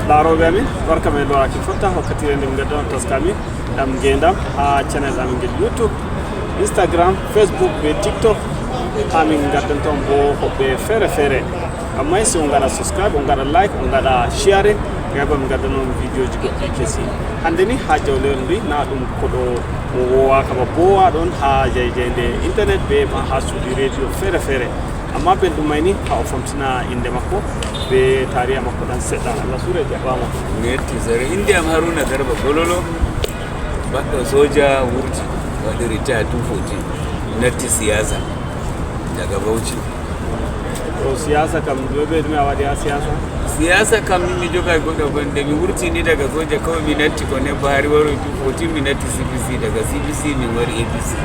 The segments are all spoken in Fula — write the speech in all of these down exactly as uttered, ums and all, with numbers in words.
Ɗaarooɓe amin, barka men loraaki fotta wakkati nde min ngaddanoo taskaram ɗam ngeendam haa channel amin ngel YouTube, Instagram, Facebook be TikTok. Haa min ngaddanto on boo hoɓɓe feere feere. Amma si on ngaɗa subscribe, on ngaɗa like, on ngaɗa sharing, ngam min ngaddanoo on videoji goɗɗi kesi. Hannde ni haa jawleeru ndi na ɗum ko ɗo mo woowaaka ba boowa ɗon haa jayjaynde internet be ma haa suuɗi radio feere feere. Amma belɗum may ni haa o famtina innde makko be taariya makko ɗan seɗɗa. Allah suura jaɓɓaama. Mi yetti sare. Innde am Haruna Garba Gololo, baɗɗo soja wurti, waɗi ritaya two fourteen, natti siyasa daga Bauchi. O siyasa kam, ɗume be ɗume a waɗi haa siyasa? Siyasa kam min mi jogaay goɗɗo goɗɗo. Nde mi wurtini daga soja kawai mi natti ko ne Buhari waro two fourteen, mi natti C P C, daga C P C min wari A P C.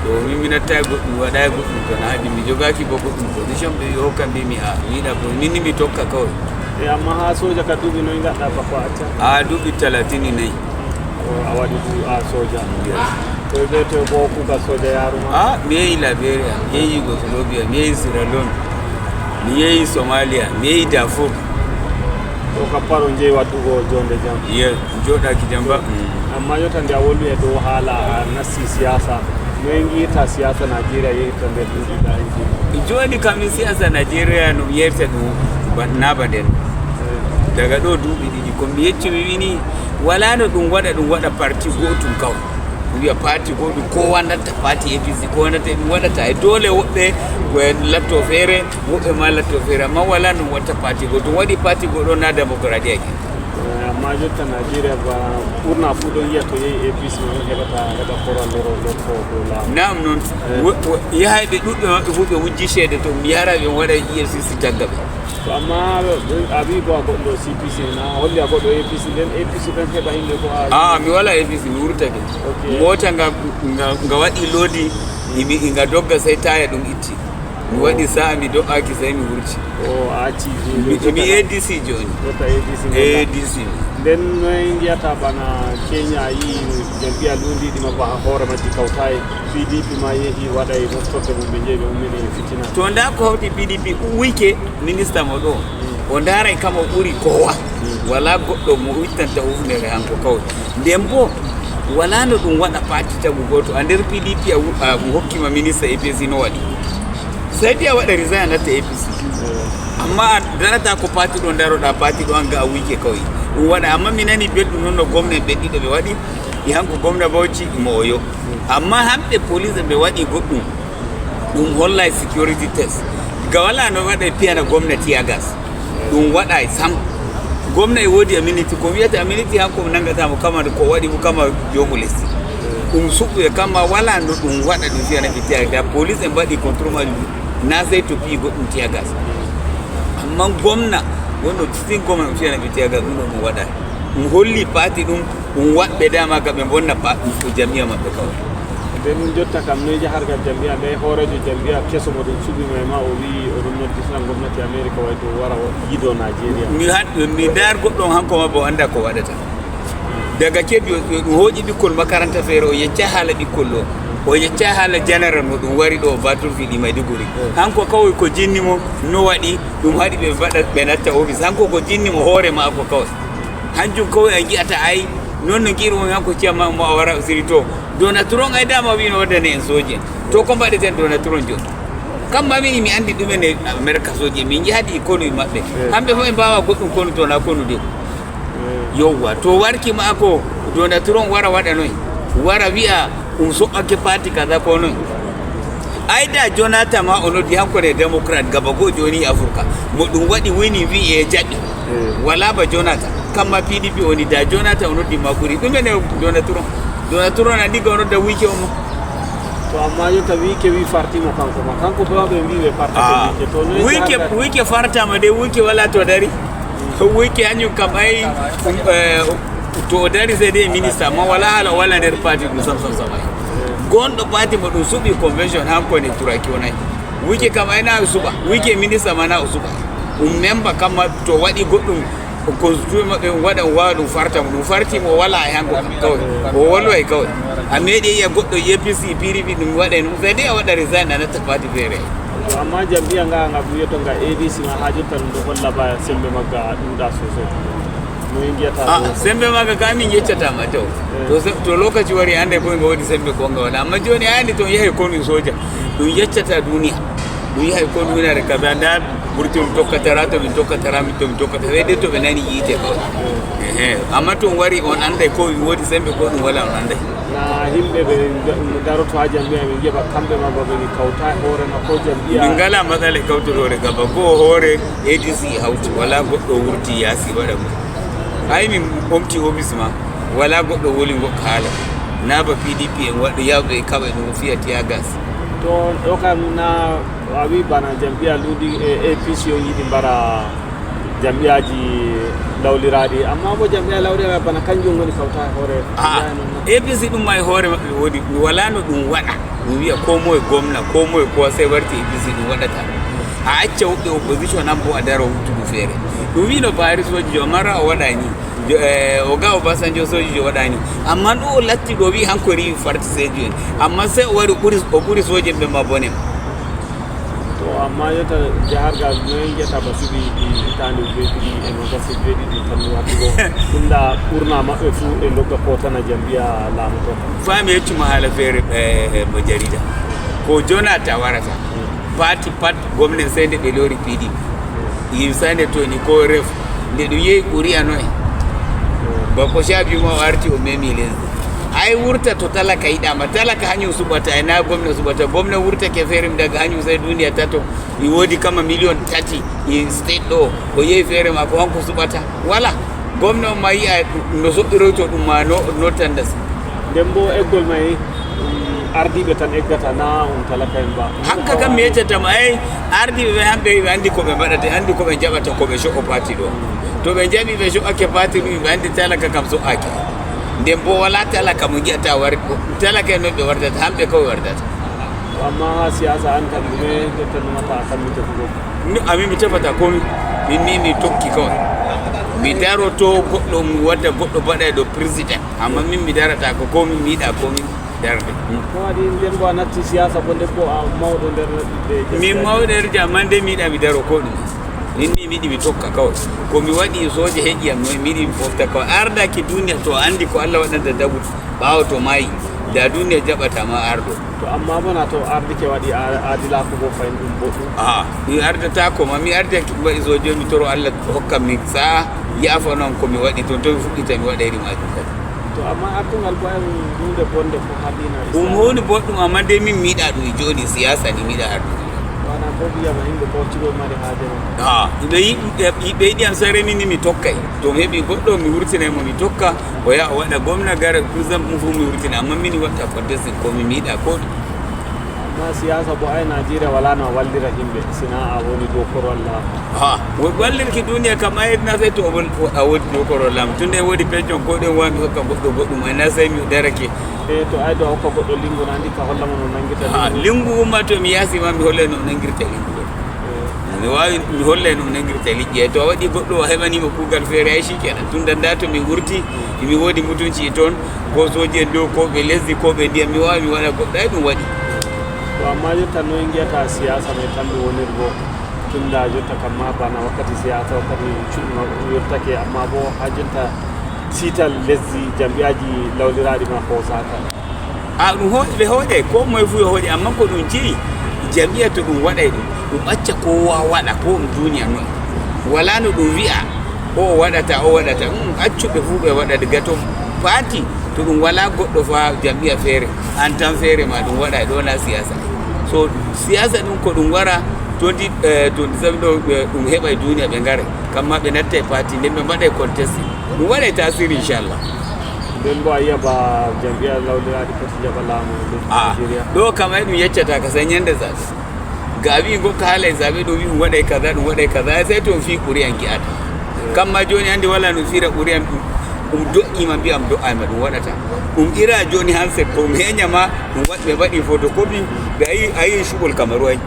To min mi nattaay goɗɗum, mi waɗaay goɗɗum, to na haɗi mi jogaaki bo goɗɗum position ɓe wi hokka mbi mi a mi yiɗa ko min ni mi tokka kawai. E amma haa soja ka duuɓi noy ngaɗɗa bako a acca? A duuɓi talatin e nayi. O a waɗi du a soja. Yes. Koy be to bo kuka soja yaruma? A mi yehi Liberia, mi yehi Yugoslavia, mi yehi Sierra Leone, mi yehi Somalia, mi yehi Darfur. To ka paro jeyi waddugo jonde jam. Yes, mi joɗaki jam ba. Mm. Amma jotta nde a wolwi e dow haala a nasti siyasa, noy ngiirta siyasa Nigeria yehi to nder duuɓi ɓaawo? Jooni kam, mi siyasa Nigeria no mi yeeyta ɗum ba-, na ba nden. Daga ɗo duuɓi ɗiɗi, ko mi yecci mi wini, wala no ɗum waɗa, ɗum waɗa parti gootum kawai. Ɗum wiya parti gootum, ko wonata parti A P C, ko wonata ɗum waɗata. E doole woɓɓe ko e latto feere, woɓɓe ma latto feere, amma wala no watta parti gootum. Waɗi parti goɗɗo na démocratie ake. Eh, amma jotta Nigeria ba ɓurna fuu ɗon yiya to yehi A P C ma on heɓata, heɓa koral loro lorto dow laamu. Naam noon. Eh. Wo-, wo-, yahayɓe ɗuɗɓe maɓɓe fof ɓe wujji ceede to mi yahra ɓe waɗa E F C C tagga ɓe. To amma a wi bo a goɗɗo C P C na holli a goɗɗo A P C nden A P C ɓen heɓa himɓe ko a. Ah, mi wala A P C, mi wurtake. Ok. Mota nga, nga, nga waɗi lodi, imi, nga dogga sey taya ɗum itti. Mi waɗi sa'a mi do'aaki sey mi wurti. O a acci. Mi, mi A D C jooni. Jotta A D C. A D C. Nden noy ngiyata bana Kenya yi jam'iyya lundiiɗi mabba ha hoore majji kawtaay. P D P ma yehi waɗay moftorde mum ɓe njehi ɓe ummini fitina. To nda ko hawti P D P Wike minista mo ɗo. O ndaray kamo ɓuri kowa. Wala goɗɗo mo ittanta hufnere hanko kawai. Nden bo wala no ɗum waɗa parti tagu gooto. A nder P D P a wu-, a ɗum hokkima minista A P C no waɗi. Sey mbiya waɗa resign a natta A P C. Amma a darata ko parti ɗo daroɗa, parti ɗo an ga a wuyke kawai. Ɗum waɗa, amma mi nani belɗum noon no gomna en ɓe ɗiɗo ɓe waɗi. E hanko gomna Bauchi mo Oyo. Amma hamɓe police ɓe waɗi goɗɗum. Ɗum hollay security test. Ga wala no waɗa piyana gomna tear gas. Ɗum waɗay sam. Gomna e woodi aminiti, ko wiyata aminiti hanko nangatamo kama ko waɗi fu kama joomu lesdi. Ɗum suɓɓu e kama wala no ɗum waɗa ɗum fiyana ɓe tear gas. Police en mbaɗi contrôle majum. Na sey to piyi goɗɗum tear gas. Amma gomna wonɗo sitin gomna ɗum fiyana ɓe tear gas ɗum ɗo ɗum waɗay. Ɗum holli parti ɗum, ɗum waɗɓe dama ka ɓe bonna pa-, ko jam'iyya maɓɓe kawai. Nde ɗum jotta kam noy jahargal jam'iyya nde hooreejo jam'iyya keso mo ɗum suɓi ma e ma o wi'i o ɗum noddi tan gomnati Amerika way to wara o yido Nigeria. Mi hat-, mi daar goɗɗo on hanko ma bo anda ko waɗata. Daga Kebbi o, o ɗum hooƴi ɓikkol makaranta feere o yecca haala ɓikkol ɗo. O yecca haala janaral mo ɗum wari ɗo battlefield e Maiduguri. Hanko kawai ko jinni mo no waɗi ɗum haɗi ɓe mbaɗa ɓe natta office. Hanko ko jinni mo hoore maako kawai. Hanjum kawai a yi'ata ay, non no ngi'ir on hanko ciyama mo a wara siri to. Donald Trump ay dama wino waddane en soje. To ko mbaɗeten Donald Trump joni? Kam ma min mi andi ɗumen e Amerika soje, min jahadi konu e maɓɓe. Hamɓe fof ɓe mbawa goɗɗum konu to na konu de. Yowwa, to warki ma ko Donald Trump wara waɗa noy? Wara wi'a ɗum soɓɓake parti kaza ko noy? Ayda Jonathan ma o noddi hanko ne démocrate gaba go joni e Afirka. Mo ɗum waɗi wini wi e jaɓi. Wala ba Jonathan. Kamma P D P woni da Jonathan o noddi ma ɓuri. Ɗumen e Donald Trump? Donald Trump na digga o nodda wike on ma. To amma jotta wike wi fartima kanko ma. Kanko ba ɓe mbi ɓe fartake wike. To noy wike, wike fartama de wike wala to dari. Wike hanyum kam ay, um, eh, to o dari sey de e minista ma wala haala o wala nder parti ɗum sam sam sam ay. Gonɗo parti mo ɗum suɓi convention hanko ne turaki on ay. Wike kam ay na o suɓa, wike minista ma na o suɓa. Ɗum memba kamma to waɗi goɗɗum o constitution maɓɓe ɗum waɗa ɗum wawa ɗum farta mo ɗum farti mo wala e hanko kawai. O wolwa e kawai. A meeɗi yi'a goɗɗo A P C P D P ɗum waɗa e ɗum sey de a waɗa resign a natta parti feere. Amma jam'iya nga nga wiyoto nga A D C ma, ha jotta ɗum ɗo holla ba sembe magga ɗuuɗa sosai. No en ngiyata? Ah, ɗo sembe magga ka min yeccata ma taw. Eh. To se- to lokaci wari ande ko nga wodi sembe ko nga wala. Amma joni andi to yahay ko min soja. Ɗum yeccata duniya. Ɗum yahay ko ɗum winare kaza nda burti ɗum tokkatara to min tokkatara min to min tokkata. Sai dai to ɓe nani yite ko. Ehe. Amma to on wari on andai ko mi wodi sembe ko ɗum wala on andai. Na himɓe ɓe daroto ha jam'iya min ngiya ba kamɓe ma ba ɓe kawta e hoore ma ko jam'iya. Min ngala matsala e kawtol hoore gaba goo hoore A D C hawti wala goɗɗo wurti yaasi waɗa mo. Ay min omti office ma wala goɗɗo woli goɗɗo haala. Na ba P D P en waɗɗo yawɓe e kaɓa ɗum fiya tiya gas. To ɗo kam na a wi bana jam'iya luuɗi e A P C on yiɗi mbara jam'iyaji lawliraaɗi, amma bo jam'iya lawliraaɗi bana kanjum woni kawta e hoore. Aa, A P C ɗum ma e hoore maɓɓe woni mi wala no ɗum waɗa ɗum wiya ko moye gomna ko moye ko sai warti A P C ɗum waɗata. A acca woɓɓe opposition an bo a daro wuttudu feere. Ɗum wi no Buhari soji jo mara o waɗa ni. Jo- eh, o ga Obasanjo soji jo waɗa ni. Amma ɗo o latti ɗo wi hanko riwi farti sejo en, amma sai o wari o ɓuri o ɓuri soje ɓe ma bonem. To amma yota jahargal noye ngiyata ba suɓi ɗi hitaande ujuuɗe ɗiɗi e noogas e jeeɗiɗi tan mi wattugo. Ɗum ɗa ɓurna maɓɓe fuu e ndogga kotana jam'iya laamoto. Faa mi yeccuma haala feere, eh, eh, mo jarida. Ko jonata warata. Parti pat gomnen sai nde ɓe lori P D P. Yim sai nde toni ko ref. Nde ɗum yehi ɓuri a noye. Ba ko sha biyu ma o arti o memi lesdi. Ay wurta to talaka yiɗama. Talaka hanyum suɓata e na gomna suɓata. Gomna wurtake feere mi daga hanyum sai duniya tato. Mi wodi kama miliyon tati e state ɗo. O yehi feere ma ko hanko suɓata. Wala. Gomna on ma yi'a no soɓɓiroyto ɗum ma no no tandas. Nden bo eggol may ɗum ardiiɓe tan eggata na on talaka en ba. Hanka kam mi yeccata ma ay ardiiɓe ɓe hamɓe ɓe andi ko ɓe mbaɗata andi ko ɓe jaɓata ko ɓe soɓo pati ɗo. To ɓe jaɓi ɓe soɓake pati ɗum ɓe andi talaka kam soɓaki. Nden bo wala talaka mo yi'ata wari talaka en no ɓe wardata hamɓe ko ɓe wardata. Amma ha siyasa an kam ɗume ƴettannomata a tammi tefugo? No, amin mi tefata komi. Min ni mi tokki kawai. Mi daroto goɗɗo mi wadda goɗɗo baɗa ɗo président. Amma min mi darata ko komi mi yiɗa komi darde. Ko waɗi nden bo a natti siyasa bo debbo a mawɗo nder ɓiɓɓe? Min mawɗo nder jamma nde mi yiɗa mi daro ko ɗum. Min ni mi yiɗi mi tokka kawai. Ko mi waɗi soje heƴi am noy mi yiɗi mi fofta kawai. Ardaki duniya to andi ko Allah waɗanta dagu ɓawo to mayi. Da duniya jaɓata ma arɗo. To amma bona to ardike waɗi a- adilako bo fayin ɗum boɗɗum. Aa mi ardatako ma mi ardaki ɗum waɗi so joni mi toro Allah hokka mi sa'a yafa noon ko mi waɗi toon to mi fuɗɗita mi waɗayri majum kadi. To amma artugal bo en hunde bonde ko haɗina ɗum honi boɗɗum amma de min miɗa ɗum e joni siyasa ni miɗa ardu. Wana ko wiyama yimɓe ko cigo mari haaje ma. Ha ɓe yiɗi ɓe yiɗi am sare min ni mi tokkay to mi heɓi goɗɗo mi wurtinay mo mi tokka o yaha o waɗa gomna gara kusan ɗum fof mi wurtina amma min watta ko desin ko mi miɗa ko ɗum. Amma siyasa bo ay Najeriya wala no wallira yimɓe sina a woni dow korwal laamu. Ha wallirki duniya kam ay na sey to a woni dow korwal laamu tunde wodi pecon ko ɗen wami hokka goɗɗo goɗɗum ay na sey mi darake. E to ay do hokka goɗɗo lingu na andi ka holla mo no nangirta ha lingu umma to mi yasi ma mi holle no nangirta lingu. Mi wawi mi holle no nangirta liƴƴi ay to a waɗi goɗɗo o heɓanima kugal feere ay shikenan tunda nda to mi wurti mi wodi mutunci e toon. Ko soji en dow ko ɓe lesdi ko ɓe ndiyam mi wawi mi waɗa goɗɗo ay ɗum waɗi. To amma jotta noy ngiyata siyasa may tan ɗum woniri bo tunda jotta kam ma bana wakkati siyasa wakkati cuɗno wirtake amma bo ha jotta sital lesdi jam'iyaji lawliraɗi ma hosaka. A ɗum hooƴe ɓe hooƴay ko moye fuu yo hooƴe amma ko ɗum jeyi jamiya to ɗum waɗay ɗum ɗum acca kowa waɗa ko ɗum duniya noon wala no ɗum wi'a o waɗata o waɗata ɗum accu ɓe fuu ɓe waɗa daga to paati to ɗum wala goɗɗo fa jamiya feere an tan feere ma ɗum waɗa ɗo na siyasa so siyasa ɗum ko ɗum wara twenty twenty seven ɗo ɗum heɓa e duniya ɓe ngara kamma ɓe natta e paati nden ɓe mbaɗa e contesté ɗum waɗa e tasiri inchallah. Nden bo a yiya ba jam'iya lawliraaɗi poti jaɓa laamu lesdi Nigeria. Ɗo kam ay ɗum yeccata ka sey ñande zaɓe. Ga a wi'i gokka haala e zaɓe ɗum wi'i ɗum waɗay kaza ɗum waɗay kaza ay sey to on fii ɓuri an gi'ata. Kamma jooni anndi wala no fiira ɓuri an ɗum ɗum do'ima mbi'am do'ayma ɗum waɗata. Ɗum ira jooni hanset ko ɗum heña ma ɗum waɗi ɓe mbaɗi photocopie ɓe a yi'i a yi'i cuɓol kamaru ay.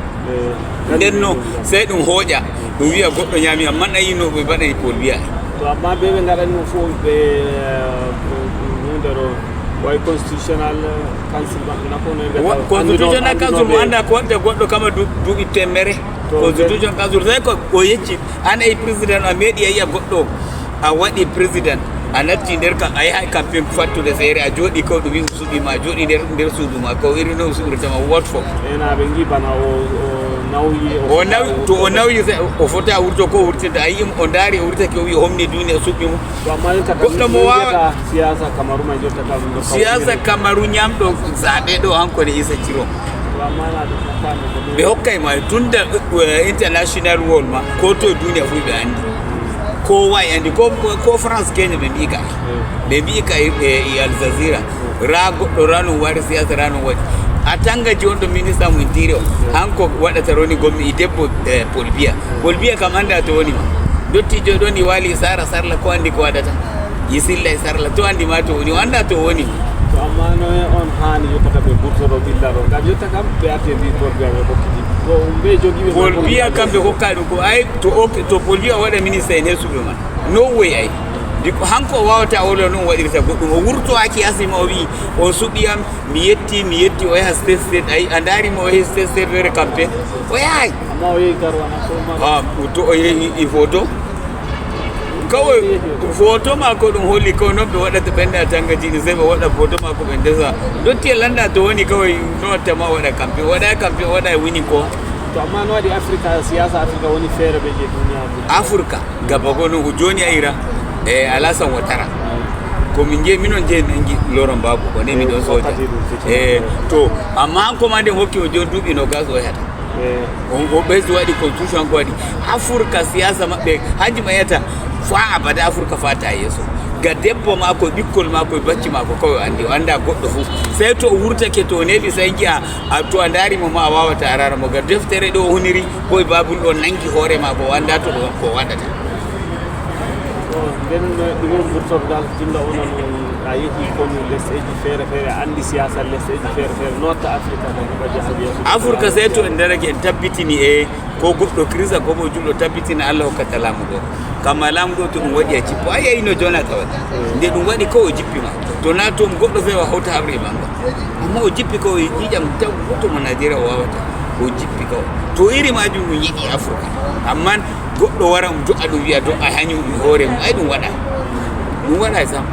Nden no sey ɗum hooƴa ɗum wiya goɗɗo ñaami amma a yi'i no ɓe mbaɗani Paul Biya. To amma be ɓe ngaɗani mo fof ɓe hunde ɗo Way constitutional council maɓɓe na ko no ɓe Wo- taw constitutional annduno- council mo annduno annda ko waɗde goɗɗo kama du- duuɓi temmere. To constitutional council tawi ko o yecci an e président a meeɗi a yiya goɗɗo a waɗi président a natti nder kam a yahay campagne fattude feere a jooɗi ko ɗum wi suɓi ma jooɗi nder nder suudu ma ko iri no suɓirta ma wot fo ena ɓe ngi bana o o nawyi o nawi to o nawyi se- o fota wurto ko wurtinde a yiyimo o ndaari o wurtake o wi o homni duniya o suɓɓi mo. To amma en kadi Goɗɗo mo waawa- mbiyata siyasa kamaru ma jotta kam no siyasa kamaru ñamɗo zaɓe ɗo hanko ne isa ciro. To amma na ɗum faami ko ɗum ɓe hokkay ma tunda eh, international world ma ko to e duniya fof ɓe andi ko wawi andi ko ko france kenya ɓe mbi'i ka ɓe mbi'i ka e e al jazeera ra goɗɗo ra no waɗi siyasa ra no waɗi a tanga ji on ɗo ministre mo intiri o hanko waɗata roni gommi e debbo eh, paul biya paul biya kam anda to woni ma dottijo ɗon i wali sara sarla ko andi ko waɗata i silla e sarla to andi ma to woni o anda to woni ma to amma no e on hani yottata ɓe burtoɗo ɓillaɗo ngam yotta kam ɓe arti e mbi paul biya ɓe hokkiti to ɓe jogiɓe paul biya kamɓe hokka ɗum ko ay to ok to paul biya waɗa ministre en hesuɓe man no woy ay diko hanko o wawata olo noon waɗirta goɗɗum o wurtoaki asima o wi on suɓiyam mi yetti mi yetti o yaha state state ay a ndaari mo o yahi state state were campagne o yahay amma o yehi garwana ko ma ah, to o yehi i photo kawai photo ma ko ɗum holli ko noon ɓe waɗata ɓenɗe a tanga jiɗi sey ɓe waɗa photo ma ko ɓe ndesa dotti e lannda to woni kawai no watta ma waɗa campagne waɗa campagne waɗa e wini ko to amma no waɗi africa siyasa africa woni feere ɓe je duniya africa gaba gono ko joni ayra e alasan watara ko min je minon je nangi loron bako ko ne miɗon soja e to amma an koma nde hokki o joni duuɓi no gas o yata on o ɓesdi waɗi constitution ko waɗi afurka siyasa maɓɓe hanji mayata fa abada afurka fata yeeso ga debbo mako ɓikkol mako e bacci mako kawai andi o anda goɗɗo fof sey to o wurtake to neɓi sey jiya a to a ndaari mo ma a wawata arara mo ga deftere ɗo o huniri ko e babul ɗo nangi hoore mako o anda to ɗo ko waɗata nden ɗum on burtorgal tilla onon a yehi koni lesɗeji feere feere a andi siyasa lesɗeji feere feere notta africa ko heɓa jahal yeeso afurka sey to en darake en tabbitini e ko goɗɗo krista ko mo julɗo tabbitina allah hokkata laamu ɗo kamma laamu ɗo to ɗum waɗi a jippo a yeyi no jonata waɗi nde ɗum waɗi ko o jippima to na toon goɗɗo fewa hawta habre e manga amma o jippi ko e ƴiƴam taw goto mo nigeria o wawata o jippi ko to iri majum ɗum yiɗi afruka amma goɗɗo wara um do'a ɗum wiya do'a hañum ɗum hoore mum ay ɗum waɗa ɗum waɗa sam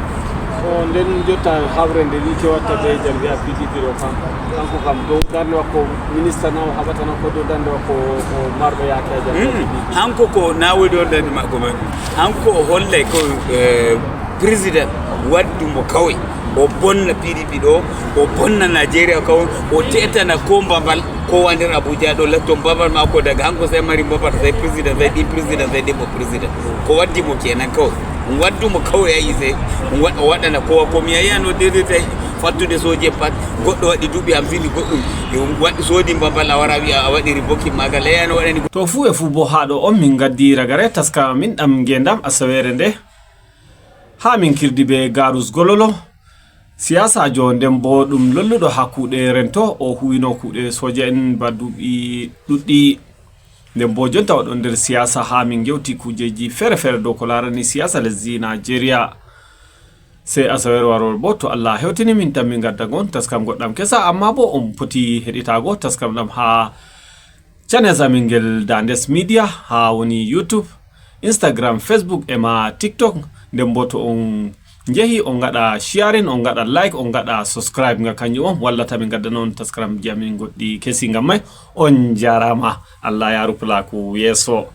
o nden jotta habre nde ni kewatta ɓe jam wiya pdp ɗo kam kanko kam dow darnde makko ministre na o haɓatana ko dow darnde makko o marɗo yaake a jam hanko ko na woni on darnde makko man hanko o hollay ko eh, président waddu mo kawai o bonna pdp ɗo o bonna nigeria kawai o tetana ko mbabal ko wa nder abuja ɗo latto mbabal makko daga hanko sai mari mbabal sai président sai ɗi président sai ɗimmo président ko waddi mo kenan kawai waddu mo kawai a yise o waɗana kowa ko mi yayi ano dedete fattude soje pat goɗɗo waɗi duuɓi am fini goɗɗum waɗi sodi mbabal a wara wiya a waɗiri bokki magal yayi ano waɗani to fuu e fuu boo haa ɗo on min ngaddi ragare taskama min ɗam ngeendam asaweere nde haa min kirdi bee garus gololo siyaasajo nden boo ɗum lolluɗo haa kuuɗe rento o huwino kuuɗe soja en ba duuɓi ɗuɗɗi nden boo jonta oɗon nder siyaasa haa min ngewti kuujeeji feere feere dow ko laarani siyaasa lesdi naajeeriya sey asaweere warooɓe boo to allah hewtini min tan min ngadda ngon taskam goɗɗam kesa amma boo on poti heɗitaago taskam ɗam haa channels amin ngel dandes media haa woni youtube instagram facebook e ma tiktok nden boo to on njehi on ngaɗa sharing on ngaɗa like on ngaɗa subscribe ngam kanjum on wallata min ngaddana on taskaramji amin goɗɗi kesi ngam may on njaaraama allah yaaru pulaaku yeeso